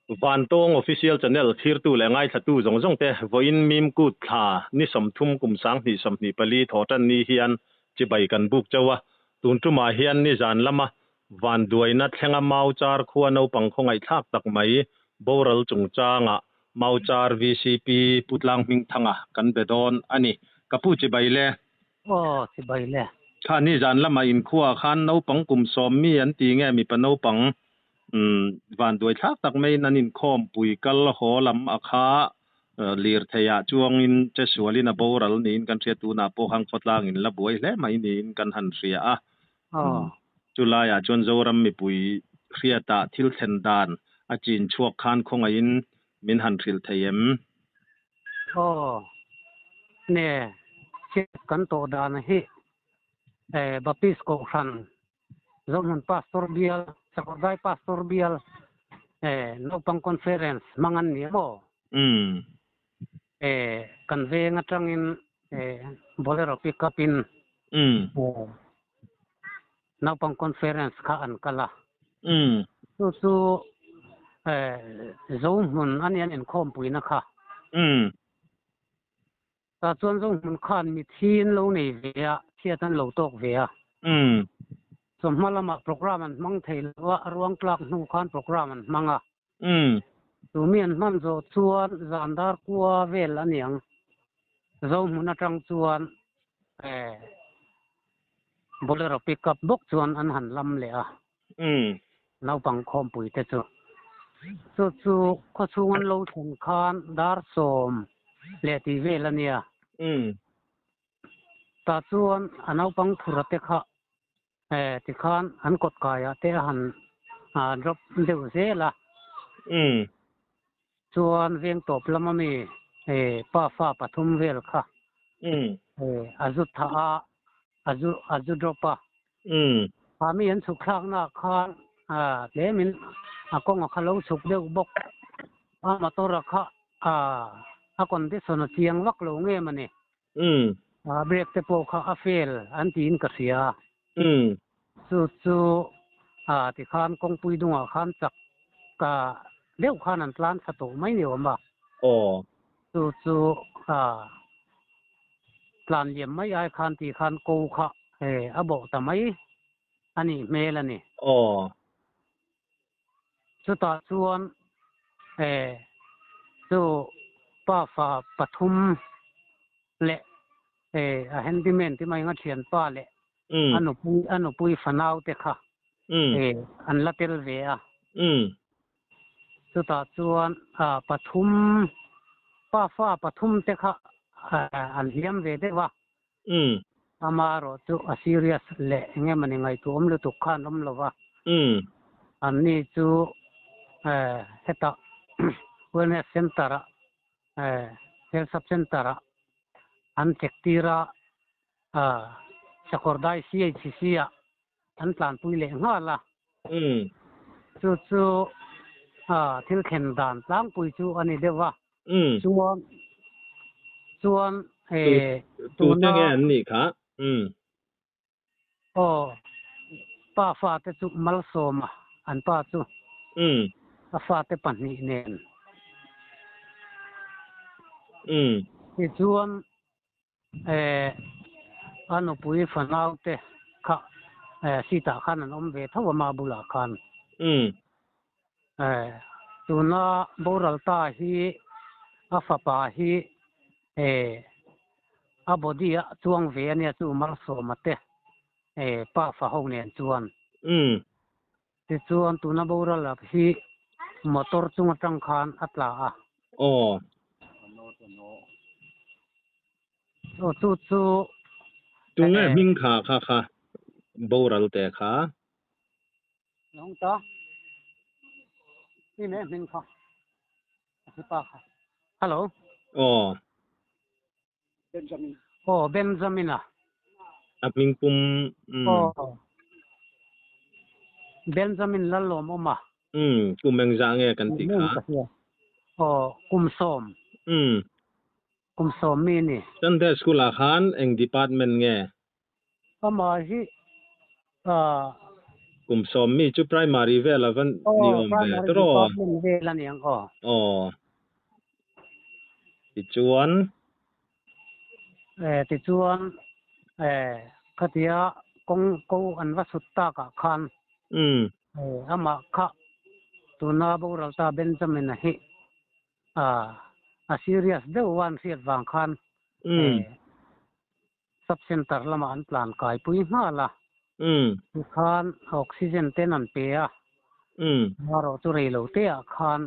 Vantawng Official Channel thlirtu leh ngaithlatu zawng zawng te vawiin Mimkut thla ni 30 kum 2024 thawhtan ni hian chibai kan buk chauh a. Tun tumah hian nizan lama vanduaina thlenga Mauchar khua naupang khawngaihthlak tak mai boral chungchangah Mauchar VCP Pu Tlanghmingthanga kan be dawn a ni. Ka pu chibai le. Aw chibai le. Kha nizan lama inkhuaah khan naupang kum 10 mi an ti nge mipa naupang Umm vanduaithlak tak maiin an inkhawmpui kal haw lam a kha lirtheiah chuangin che sualin a boral niin kan hria tunah pawh khan khawtlangin la buai hle mai niin kan han hria a. Chulaiah chuan Zoram mipui hriatah thil thlen dan a chin chhuak khan khawngaihin min han hrilh thei em? Aw, ne, chhiat kan tawh dan hi Baptist Kohhran Zohmun Pastor Bial, Sakawrdai Pastor Bial, Naupang Conference hmang an ni a maw? Kan veng atangin Bolero pick up in Naupang Conference kha an kal a. Chu chu Zohmun a nia an inkhawmpuina kha. Tah chuan Zohmun khan mithi an lo nei ve a, chhiat an lo tawk ve a. Chawhma lamah program an hmang thei lo a, ruang tlak hnu khan program an hmang a. Chu mi an hman zawh chuan zan dar kua vel a niang. Zohmun atang chuan Bolero pickup bawk chuan an han lam leh a. Naupang khawmpui te chu. Chu chu khawchhung an lo thlen khan dar 10 leh tih vel a nia. Tah chuan a naupang phura te kha tikhan an kawt kaiah te a han drop deuh zel a. Chuan veng tawp lama mi pa fa pathum vel kha a zu thah a. A zu a zu drop a. Kha mi an chhuk thlaknaah khan tlemin a kawng a kha lo chhuk deuh bawk. A motor a kha a condition a chiang vak lo nge mawni. Brake te pawh kha a fail an tiin ka hria. Chu chu tikhan kawngpui dungah khan chak deuh khan an tlan thla tawh mai ni awm a. Chu chu tlan liam mai ai khan tih khan ko kha a bawh ta mai a nih hmel a ni. Chutah chuan chu pa fa pathum leh a handyman ti mai anga thianpa leh a nupui a nupui fanau te kha an la tel ve a. Chutah chuan pathum pa fa pathum te kha an hliam ve deuh a. Amaherawh chu a serious leh eng emawni ngaihtuah awm lutuk khan awm lo va. Anni chu hetah Wellness Centre ah Health Sub Centre ah an check tir a, Sakawrdai CHC ah an tlanpui leh nghal a. Chu chu thil thlen dan tlangpui chu a ni deuh a. Chuan chuan tuna. Tute nge an nih kha? Aw, pa fate chu Malsawma an pa chu a fate pahnih nen. Tichuan a nupui fanaute kha seat ah khan an awm ve tho a mah bulah khan. Tuna boral ta hi a fapa hi a body a chuang ve a nia chu Malsawma te pa fa ho nen chuan. Tichuan tuna boral ah hi motor chung atang khan a tla a. Aw chu chu. Tunge hming kha kha kha boral te kha. Nong ta. Ni me hming kha. A thi pa kha. Hello. Aw. Benjamin. Aw Benjamin a. A hming pum. Aw. Benjamin Lalawm awm a. Kum engzah nge kan tih kha? Aw kum 10. Kum 10 mi ni. Sunday school ah khan eng department nge? Amah hi Kum sawm mi chu primary vel a va ni Aw awm ve primary tawh. department vel a ni ang aw. Aw. Tichuan. Eh tichuan eh khatia kawng ko an va sut takah khan eh amah kha tuna boral ta Benjamin-a hi ah a serious deuh a an hriat vang khan eh Sub Centre lamah an tlan kai pui nghal a. Tikhan oxygen ten an pe a. Marawh chu rei lo te ah khan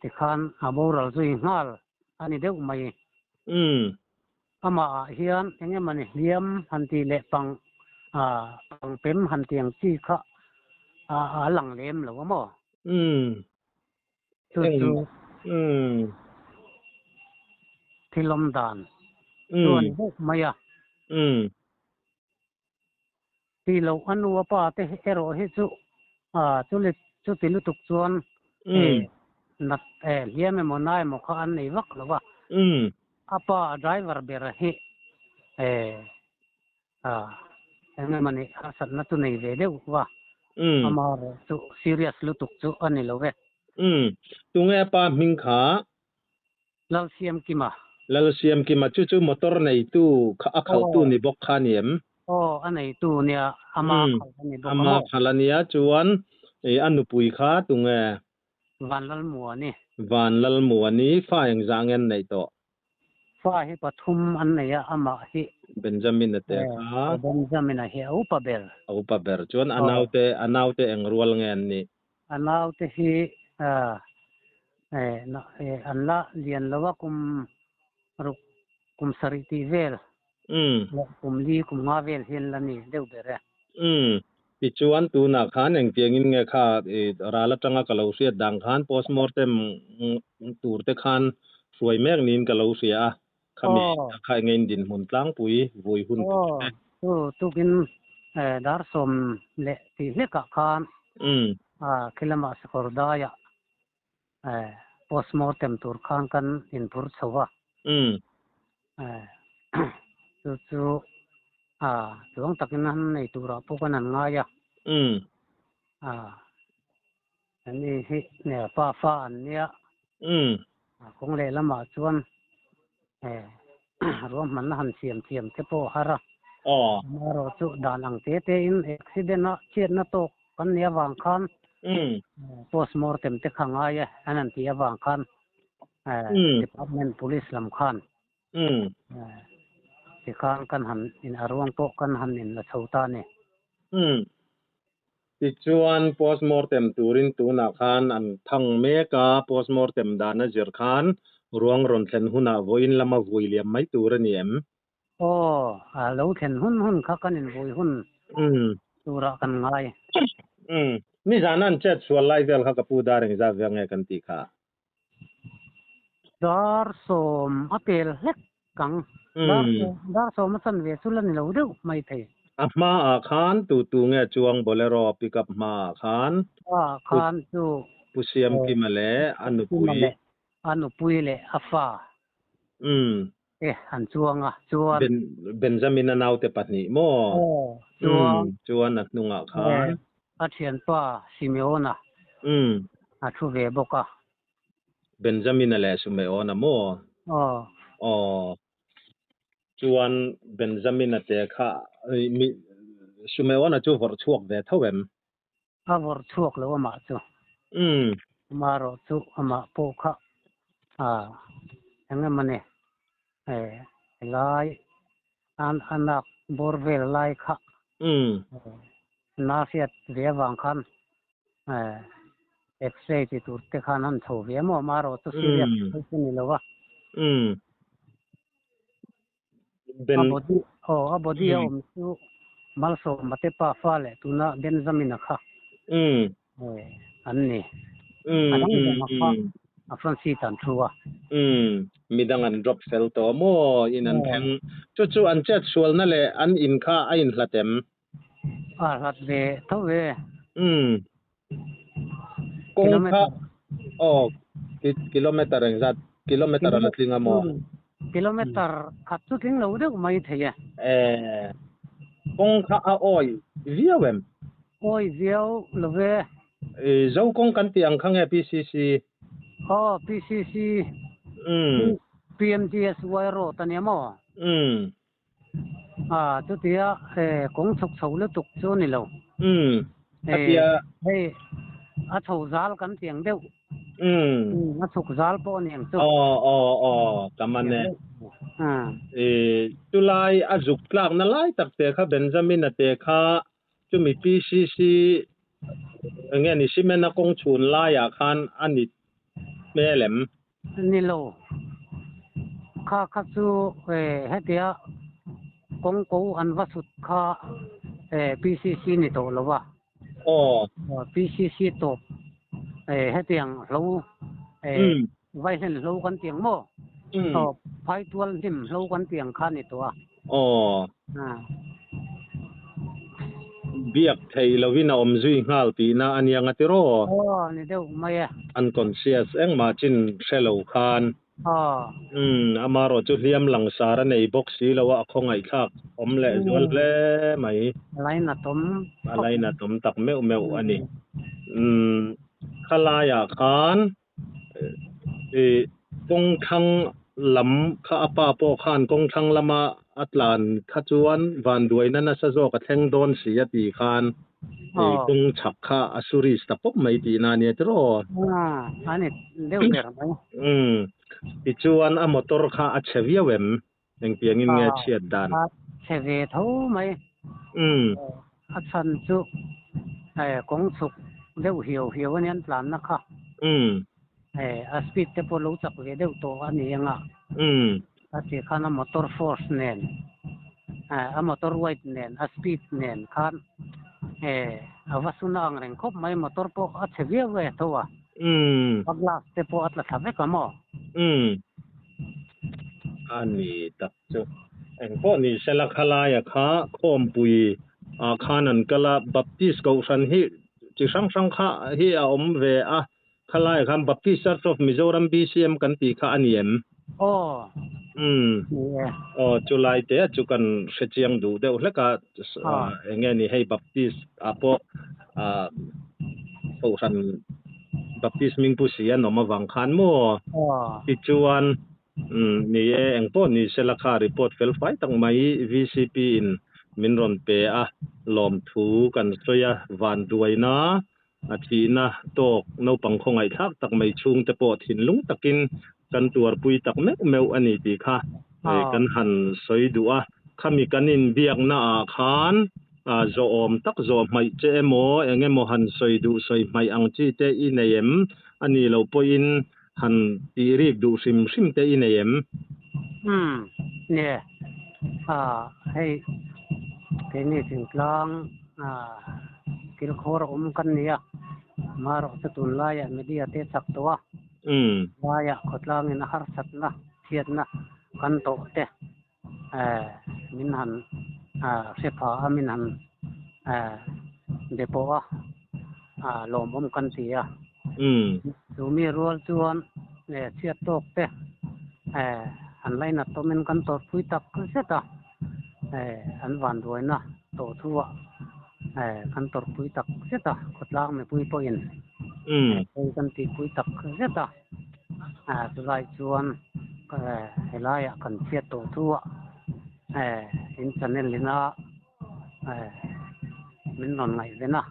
tikhan a boral zui nghal a ni deuh mai. Amah ah hian eng emawni hliam han tih leh pang pang pem han tih ang chi kha a lang lem lo a maw? Chu chu thil awm dan chu a ni deuh mai a. Ti loh a nu a pa te erawh hi chu chuli chuti lutuk chuan nat hliam emaw na emaw kha an nei vak lo a. A pa a driver ber hi eng emaw ni harsatna chu nei ve deuh va, amaherawh chu serious lutuk chu a ni lo e. Umm, tunge a pa hming kha? Lalsiamkima. Lalsiamkima chu chu motor neitu kha a khalhtu ni bawk kha a ni em? Aw, a neitu nia, ama khalh a ni bawk a maw? Ama khalh a nia, chuan a nupui kha tunge? Vanlalmuani. Vanlalmuani, fa engzah nge an neih tawh? Fa hi pathum an nei a, amah hi. Benjamin-a te kha. Benjamin-a hi a upa ber. A upa ber. Chuan a naute, a naute eng rual nge an nih? A naute hi an la lian lo a, kum ruk, kum sarih tih vel leh kum li, kum nga vel hi an la ni deuh ber e. Umm. Tichuan tunah khan engtiangin nge kha i ral atanga ka lo hriat dang khan postmortem tur te khan hruai mek niin ka lo hria a, khami kha enge in dinhmun tlangpui vui hun tur te. Aw, chu tukin dar sawm leh tih hlekah khan khi lamah sakawr daiah postmortem tur khan kan inphur chho a. Chu chu chuang takin an nei turah pawh kan han ngai a. Ani hi pa fa an nia. Kawng lehlamah chuan ruahmanna han siam thiam te pawh a har a. Amaherawh chu dan ang te tein accident a chhiatna tawk kan nih avang khan postmortem te kha ngai e an han tih avang khan department police lam khan tikhan kan han in a ruang pawh kan han in la chho ta a ni. Tichuan postmortem turin tunah khan an thang mek a, postmortem dan a zir khan ruang rawn thlen hunah vawiin lama vui liam mai tur a ni em? Aw, a lo thlen hun hun kha kan invui hun turah kan ngai. Umm, nizan an chet sual lai vel kha ka pu dar engzat vel nge kan tih kha? Dar sawm a pel hlek kang. Dar sawm a chan ve chu la ni lo deuh mai thei. A hmaah khan tu tu nge chuang Bolero pickup hmaah khan? Hmaah khan chu. Pu Siamkima leh a nupui. A nupui leh a fa. Te an chuang a, chuan. Ben, Benjamin-a naute pahnih maw? Aw, chuan. Umm, chuan a hnungah khan. A thianpa Simeona. Umm. A thu ve bawk a. Benjamin-a leh Simeona maw? Aw. Aw, chuan Benjamin-a te kha, mi, Simeona chu vawrh chhuak ve tho em? A vawrh chhuak lo amah chu. Umm. Amaherawh chu amah pawh kha eng emaw ni helai a nak bawr vel lai kha na hriat ve avang khan x-ray ti tur te khan an chho ve maw amaherawh chu serious chu ni lo a. Umm. A body aw a body a awm chu Malsawma te pa fa leh tuna Benjamin-a kha an ni. A dang dang a kha a front seat an thu a. Midang an drop fel tawh maw in an thleng. Chu chu an chet sualna leh an in kha a inhlat em? A hlat ve tho ve. Kawng kha aw kilometer engzat kilometer a la tling a maw? Kilometer khat chu tling lo deuh mai thei e. Kawng kha a awi viau em? Awi viau lo ve. I zo kawng kan tih ang kha nge PCC? Aw PCC PMGSY road a nia maw? Umm. A chutia kawng chhuk chho lutuk chu a ni lo. Umm. Khatia. Hei a chho zal kan tih ang deuh. Umm. A chhuk zal pawh a ni ang chu. Aw aw aw ka man e. I chulai a zuk tlakna lai tak te kha Benjamin-a te kha chumi PCC enge ni cement a kawng chhun laiah khan a ni hmel em? Ni lo. Kha kha chu hetia kawng ko an va sut kha PCC ni tawh lo a. Aw. PCC tawp hetiang hlo vaihlen hlo kan ti ang maw? Aw phaitual hnim hlo kan ti ang kha ni tawh a. Aw. Biak theih lovin a awm zui nghal tihna a nia nga tiraw? Aw, ni deuh mai e. Unconscious engmah chin hre lo khan. Aw. Umm, amarawh chu hliam langsar a nei bawk si lo a, a khawngaihthlak awm leh zual hle mai. A lainatawm. A lainatawm tak meuh meuh a ni. Umm, khalaiah khan I kawngthlang lam kha a pa pawh khan kawngthlang lama a tlan kha chuan vanduaina nasa zawk a thleng dawn si a tih khan i kawng chhak kha a suris ta pawp mai tihna a nia tiraw? A ni deuh ber mai. Umm, tichuan a motor kha a chhe viau em? Engtiangin nge chhiat dan? A chhe ve tho mai. Umm. A chhan chu kawng chhuk deuh hiau hiau a nia an tlanna kha. Umm. A speed te pawh lo chak ve deuh tawh a ni ang a. Umm. A tih khan a motor force nen, a motor weight nen, a speed nen khan a va suna ang reng khawp mai. Motor pawh a chhe viau e tho a. Umm. A glass te pawh a tla thla vek a maw? Umm. A ni tak chu. Engpawh ni sela khalaia kha khawmpui ah khan an kal a, Baptist kohhran hi chi hrang hrang kha hi a awm ve a, khalaiah khan Baptist Church of Mizoram BCM kan tih kha a ni em? Aw. Umm. Ni e. Aw chulai te chu kan hre chiang duh deuh hlek a, eng nge ni hei Baptist ah pawh ah kohhran Baptist hming pu si an awm avang khan maw? Tichuan, ni e, engpawh ni sela kha report fel fai tak mai VCP in min rawn pe a, lawmthu kan sawi a, vanduaina a thihna tawk naupang khawngaihthlak tak mai chhungte pawh thinlung takin kan tuarpui tak meuh meuh a ni tih kha kan han sawi duh a. Khami kan inbiakna ah khan zawhawm tak zawh hmaih che emaw eng emaw han sawi duh sawi hmaih ang chi te i nei em? A nih loh pawhin han tih rik duh hrim hrim te i nei em? Umm, nie. Hei keini thingtlang kilkhawr a awm kan nia, marawh chu tunlaiah media te chak tawh a, laiah khawtlangin a harsatna, chhiatna kan tawh te min han hre pha a, min han be pawh a, lawmawm kan ti a. Chu mi rual chuan chhiat tawk te an lainat tawmin kan tawrhpui tak zet a, an vanduaina tawh thuah kan tawrhpui tak zet a, khawtlang mipui pawhin kan tihpui tak zet a. Chulai chuan helaiah kan chhiat tawh thu a, in channel ina min rawn ngaihven a,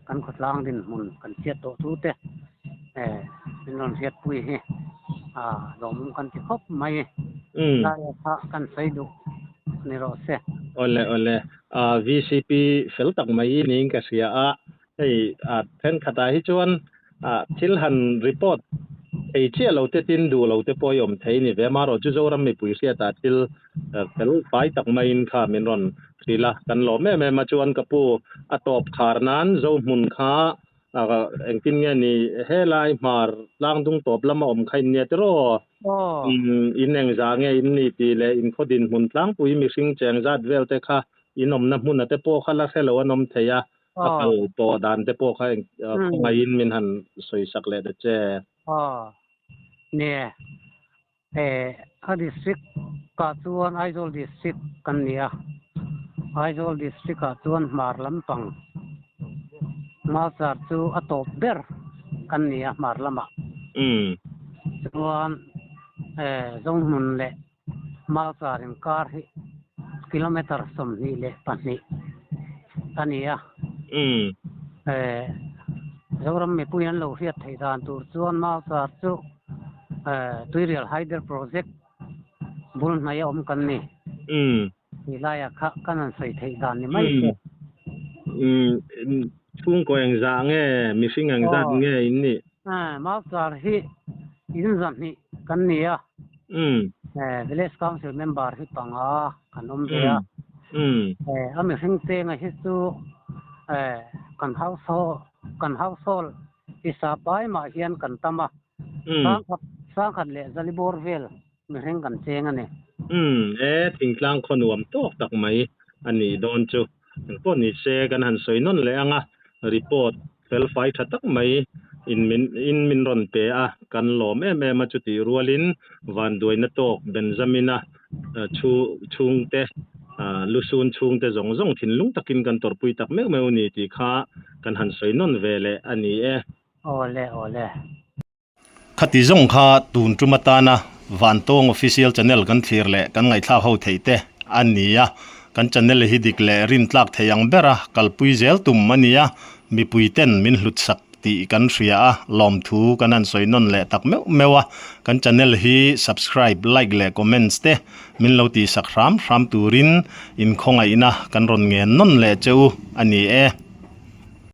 kan khawtlang dinhmun kan chhiat tawh thu te min rawn hriatpui hi lawmawm kan ti khawp mai. Helaiah kha kan sawi duh ni rawh se. Awle awle, VCP fel tak mai niin ka hria a, hei thenkhatah hi chuan Thil han report thei chiah lo te tin duh lo te pawh i awm thei ni ve. Amaherawh chu Zoram mipui hriatah thil fel fai tak maiin kha min rawn hrilh a, kan lawm em em a. Chuan ka pu a tawp khar nan Zohmun kha engtin nge ni helai hmar tlangdung tawp lama awm kha in nia tiraw? In engzah nge in ni tih leh in khaw dinhmun tlangpui mihring cheng zat vel te kha in awmna hmuna te pawh kha la hre lo an awm thei a. A kal tawh dan te pawh kha khawngaihin min han sawi sak leh ta che. Aw, nie. A district ah chuan Aizawl district kan ni a. Aizawl district ah chuan hmar lampang. Mauchar chu a tawp ber kan ni a hmar lamah. Chuan Zohmun leh Mauchar inkar hi kilometre 22 a ni a. Zoram mipui an lo hriat theih dan tur chuan Mauchar chu Tuirial Hydel Project bul hnaih a awm kan ni. Ti laiah kha kan han sawi theih dan ni mai se. Umm chhungkaw engzah nge mihring engzat nge in nih? Mauchar hi in 200 kan ni a. Village Council member hi panga kan awm ve a. A mihring chenga hi chu kan household kan household hi sa pai mah hian kan tam a. Sangkhat leh Zalibawr vel mihring kan cheng a ni. Umm, e, thingtlang khaw nuam tawk tak mai a nih dawn chu. Engpawh ni se kan han sawi nawn leh ang a, report felfai tha tak mai in min in min rawn pe a, kan lawm em em a chutih rualin vanduaina tawk Benjamina chhu chhungte lusun chhungte zawng zawng thinlung takin kan tawrhpui tak meuh meuh ni tih kha kan han sawi nawn ve leh a ni e. Awle awle. Khati zawng kha tun tum atana Vantawng Official Channel kan thlir leh kan ngaihthlak ho theih te a ni a, kan channel hi dik leh rintlak thei ang bera kalpui zel tum a ni a, mipui ten min hlut sak tih kan hria a, lawmthu kan han sawi nawn leh tak meuh meuh a, kan channel hi subscribe, like leh comments te min lo tihsak hram hram turin inkhawngaihna kan rawn ngen nawn leh che u a ni e.